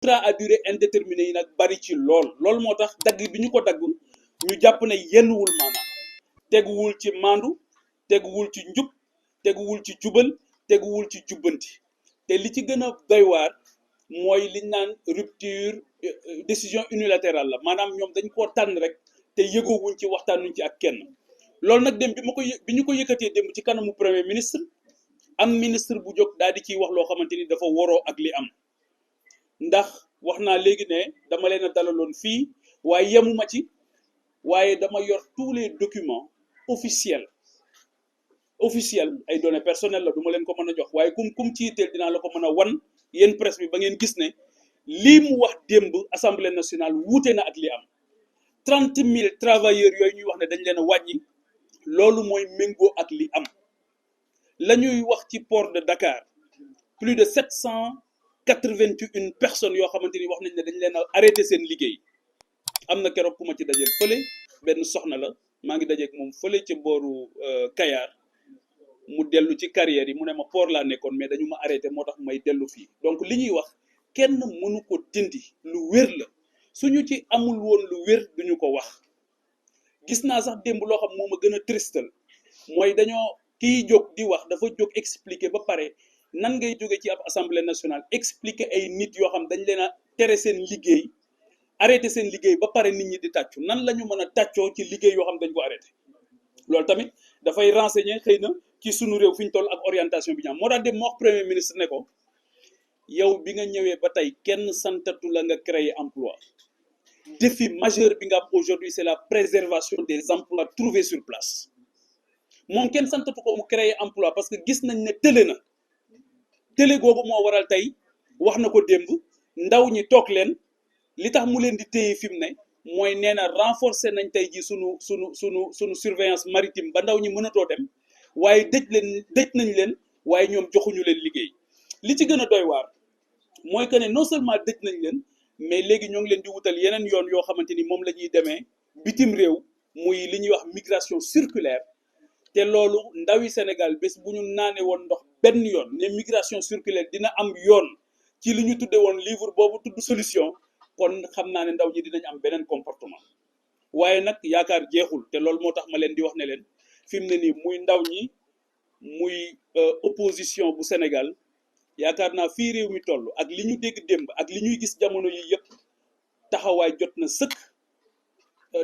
contrat à durée indéterminée yi nag bari ci lool moo tax dagg bi ñu ko dagg ñu jàpp ne yennuwul maanaam teguwul ci maandu teguwul ci njub teguwul ci jubal teguwul ci jubbanti te li ci gën a doy waar mooy liñ naan rupture décision unilatérale la maanaam ñoom dañ koo tànn rek te yëgoowuñ ci waxtaanuñ ci ak kenn loolu nag dem bi ñu ko yëkkatee démb ci kanamu premier ministre am ministre bu jóg daal di ciy wax loo xamante ni dafa waroo ak li am ndax wax naa léegi ne dama leen a dalaloon fii waaye yemuma ci waaye dama yor tous les documents officiels ay données personnelles la du ma leen ko mën a jox waaye kum ci yitteel dinaa la ko mën a wan yéen presse bi ba ngeen gis ne lii mu wax démb assemblée nationale wuute na ak li am 30 000 travailleurs yooyu ñuy wax ne dañ leen a wàññi loolu mooy méngoo ak li am la ñuy wax ci port de Dakar plus de 781 personnes yoo xamante ni wax nañ ne dañ leen a arrêté seen liggéey am na keroog ku ma ci dajeel fële benn soxna la maa ngi dajeeg moom fële ci booru Kayar mu dellu ci carrière yi mu ne ma port laa nekkoon mais dañu ma arrêté moo tax may dellu fii donc li ñuy wax kenn mënu ko dindi lu wér la suñu ci amul woon lu wér duñu ko wax gis naa sax démb loo xam moo ma gën a tristal mooy dañoo kiy jóg di wax dafa jóg expliquer ba pare nan ngay jóge ci ab assemblée nationale expliquer ay nit yoo xam dañ leen a tere seen liggéey arrêté seen liggéey ba pare nit ñi di tàccu nan la ñu mën a tàccoo ci liggéey yoo xam dañ ko arrêté loolu tamit dafay renseigner xëy na ci sunu réew fi ñu toll ak orientation bi ñu am moo tax dem moo wax premier ministre ne ko yow bi nga ñëwee ba tey kenn santatu la nga créer emploi défi majeur bi nga am aujourd'hui c'est la préservation des emplois trouvés sur place moom kenn santatu ko mu créer emploi parce que gis nañ ne télé googu moo waral tey wax na ko démb ndaw ñi toog leen li tax mu leen di téye fi mu ne mooy nee na renforcer nañ tey ji sunu surveillance maritime ba ndaw ñi mënatoo dem waaye dëj nañ leen waaye ñoom joxuñu leen liggéey li ci gën a doy waar mooy que ne non seulement dëj nañ leen mais léegi ñoo ngi leen di wutal yeneen yoon yoo xamante ni moom la ñuy demee bitim réew muy li ñuy wax migration circulaire te loolu ndawi Sénégal bés bu ñu naane woon ndox benn yoon ne migration circulaire dina am yoon ci li ñu tudde woon livre boobu tudd solution kon xam naa ne ndaw ñi dinañ am beneen comportement waaye nag yaakaar jeexul te loolu moo tax ma leen di wax ne leen fi mu ne nii muy ndaw ñi muy opposition bu Sénégal yaakaar naa fii réew mi toll ak li ñu dégg démb ak li ñuy gis jamono yi yëpp taxawaay jot na sëkk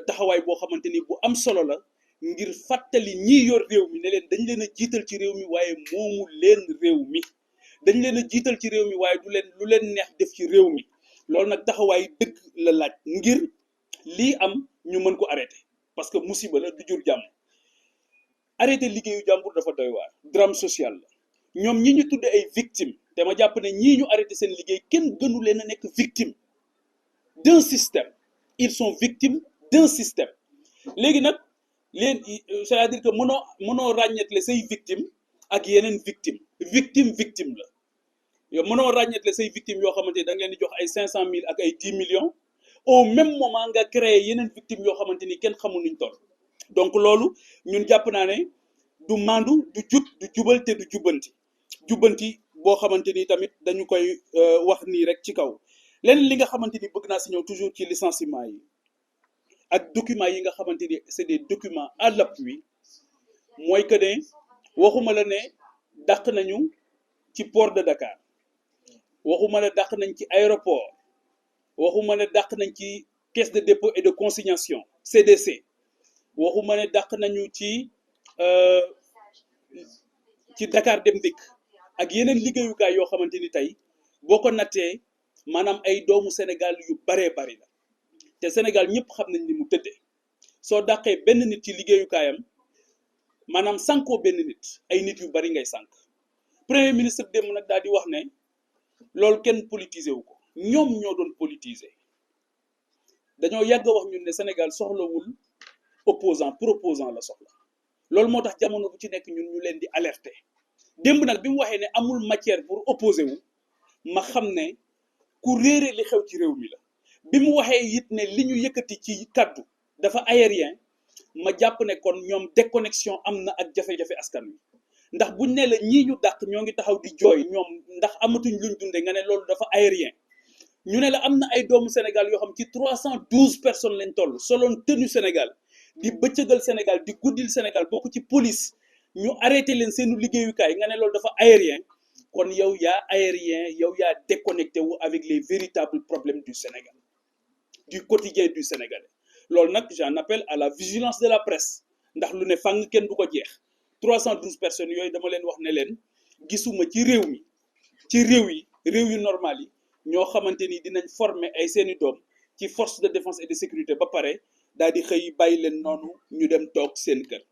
taxawaay boo xamante ni bu am solo la ngir fàttali ñii yor réew mi ne leen dañ leen a jiital ci réew mi waaye moomu leen réew mi dañ leen a jiital ci réew mi waaye lu leen neex def ci réew mi loolu nag taxawaay dëgg la laaj ngir lii am ñu mën ko arrêté parce que musiba la du jur jàmm arrêté liggéeyu jàmbur dafa doy waar drame social la ñoom ñi ñu tudde ay victimes te ma jàpp ne ñii ñu arrêté seen liggéey kenn gënu leen a nekk victime d'un système ils sont victimes d'un système léegi nag c'est-à-dire que mënoo ràññetle say victime ak yeneen victime la yow mënoo ràññetle say victime yoo xamante ni da nga leen di jox ay 500 000 ak ay 10 millions au même moment nga créer yeneen victime yoo xamante ni kenn xamul nuñ toll donc loolu ñun jàpp naa ne du mandu du jubal te du jubbanti boo xamante ni tamit dañu koy wax nii rek ci kaw leneen li nga xamante ni bëgg naa si ñëw toujours ci licenciement yi ak documents yi nga xamante ni c'est des documents à l'appui mooy que ne waxuma la ne dàq nañu ci port de Dakar waxuma la dàq nañ ci aéroport waxuma ne dàq nañ ci caisse de dépôt et de consignation CDC waxuma ne dàq nañu ci Dakar Dem Dikk ak yeneen liggéeyukaay yoo xamante ni tey boo ko nattee maanaam ay doomu Sénégal yu baree bari la te Sénégal ñëpp xam nañ ni mu tëddee soo dàqee benn nit ci liggéeyukaayam maanaam sànkoo benn nit ay nit yu bari ngay sànk premier ministre démb nag daal di wax ne loolu kenn politiser wu ko ñoom ñoo doon politiser dañoo yàgg a wax ñun ne Sénégal soxlawul proposant la soxla loolu moo tax jamono bu ci nekk ñun ñu leen di alerter démb nag bi mu waxee ne amul matière pour opposer wu ma xam ne ku réere li xew ci réew mi la bi mu waxee it ne li ñu yëkkati ci kaddu dafa aérien ma jàpp ne kon ñoom déconnexion am na ak jafe-jafe askan wi ndax buñ ne la ñii ñu dàq ñoo ngi taxaw di jooy ñoom ndax amatuñ luñ dunde nga ne loolu dafa aérien ñu ne la am na ay doomu Sénégal yoo xam ci 312 personnes lañ toll soloon tenue Sénégal di bëccëgal Sénégal di guddil Sénégal bokk ci police ñu arrêté leen seenu liggéeyukaay nga ne loolu dafa aérien kon yow yaa aérien yow yaa déconnecté wu avec les véritables problèmes du Sénégal du quotidien du Sénégalais loolu nag j'en appelle à la vigilance de la presse ndax lu ne fàng kenn du ko jeex 312 personnes yooyu dama leen wax ne leen gisuma ci réew mi ci réew yu normal yi ñoo xamante ni dinañ former ay seeni doom ci force de défense et de sécurité ba pare daal di xëy bàyyi leen noonu ñu dem toog seen kër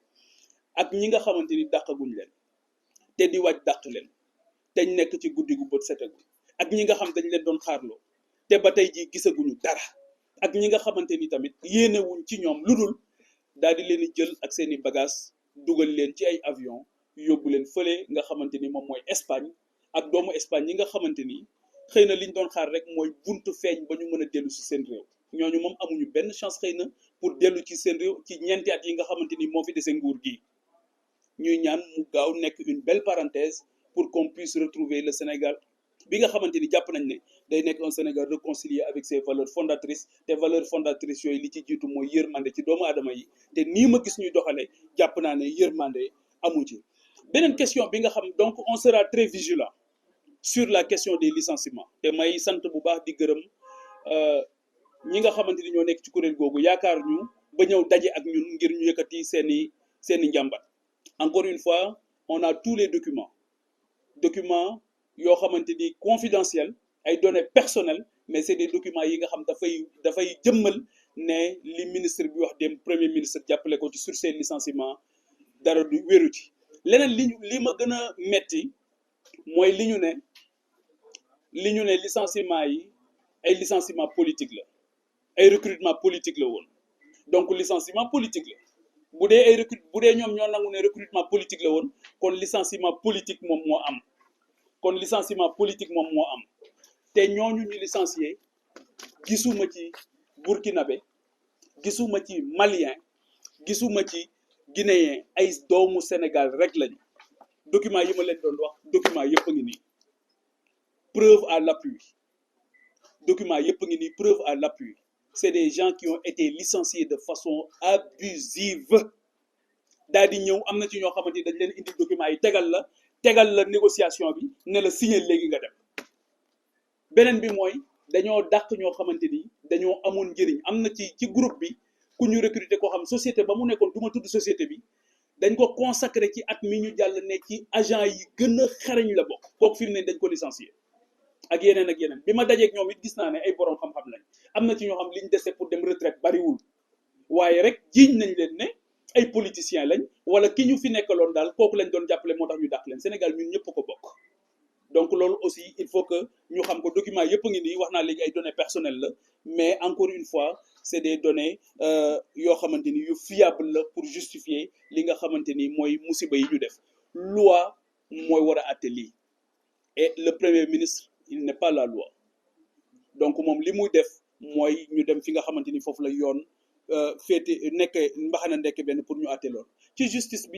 ak ñi nga xamante ni dàqaguñ leen te di wàcc dàq leen te ñu nekk ci guddi gu bët setagul ak ñi nga xam dañ leen doon xaarloo te ba tey jii gisaguñu dara ak ñi nga xamante ni tamit yéenewuñ ci ñoom lu dul daal di leen di jël ak seeni bagage dugal leen ci ay avion yóbbu leen fële nga xamante ni moom mooy Espagne ak doomu Espagne ñi nga xamante ni xëy na liñ doon xaar rek mooy buntu feeñ ba ñu mën a dellu si seen réew ñooñu moom amuñu benn chance xëy na pour dellu ci seen réew ci ñeenti at yi nga xamante ni moo fi dese nguur gi ñuy ñaan mu gaaw nekk une belle parenthèse pour qu'on puisse retrouver le Sénégal bi nga xamante ni jàpp nañ ne day nekk un Sénégal réconcilié avec ses valeurs fondatrices te valeurs fondatrices yooyu li ci jiitu mooy yërmande ci doomu aadama yi te nii ma gis ñuy doxalee jàpp naa ne yërmande amu ci. beneen question bi nga xam donc on sera très vigilant sur la question des licenciements te may sant bu baax di gërëm ñi nga xamante ni ñoo nekk ci kuréel googu yaakaar ñu ba ñëw daje ak ñun ngir ñu yëkkati seeni njàmbat. Encore une fois on a tous les documents yoo xamante ni confidentiels ay données personnelles mais c'est des documents yi nga xam dafay jëmmal ne li ministre bi wax dem premier ministre jàppale ko ci sur ces licenciements dara du wéru ci. leneen li ma gën a metti mooy li ñu ne licenciement yi ay licenciement politique la ay recrutement politique la woon donc licenciement politique la bu dee ñoom ñoo nangu ne recrutement politique la woon kon licenciement politique moom moo am te ñooñu ñu licencié gisuma ci burkinabé gisuma ci malien gisuma ci guinéen ay doomu Sénégal rek lañu document yi ma leen doon wax document yëpp a ngi nii preuve à l'appui c'est des gens qui ont été licenciés de façon abusive daal di ñëw am na ci ñoo xamante ni dañ leen indi document yi tegal la négociation bi ne la signer léegi nga dem beneen bi mooy dañoo dàq ñoo xamante ni dañoo amoon njëriñ am na ci groupe bi ku ñu recruter koo xam société ba mu nekkoon du ma tudd société bi dañ ko consacré ci at mi ñu jàll ne ci agent yi gën a xarañ la bokk kooku fi mu ne dañ ko licencier ak yeneen bi ma dajeeg ñoom it gis naa ne ay borom xam-xam lañ am na ci ñoo xam liñ dese pour dem retraite bariwul waaye rek jiiñ nañ leen ne ay politiciens lañ wala ki ñu fi nekkaloon daal kooku lañ doon jàppale moo tax ñu dàq leen Sénégal ñun ñëpp ko bokk donc loolu aussi il faut que ñu xam ko document yëpp a ngi nii wax naa léegi ay données personnelles la mais encore une fois c'est des données yoo xamante ni yu fiable la pour justifier li nga xamante ni mooy musiba yi ñu def loi mooy war a àtte lii et le premier ministre il n'est pas la loi donc moom li muy def mooy ñu dem fi nga xamante ni foofu la yoon féete nekk mbaxana ndekk benn pour ñu àtte loolu ci justice bi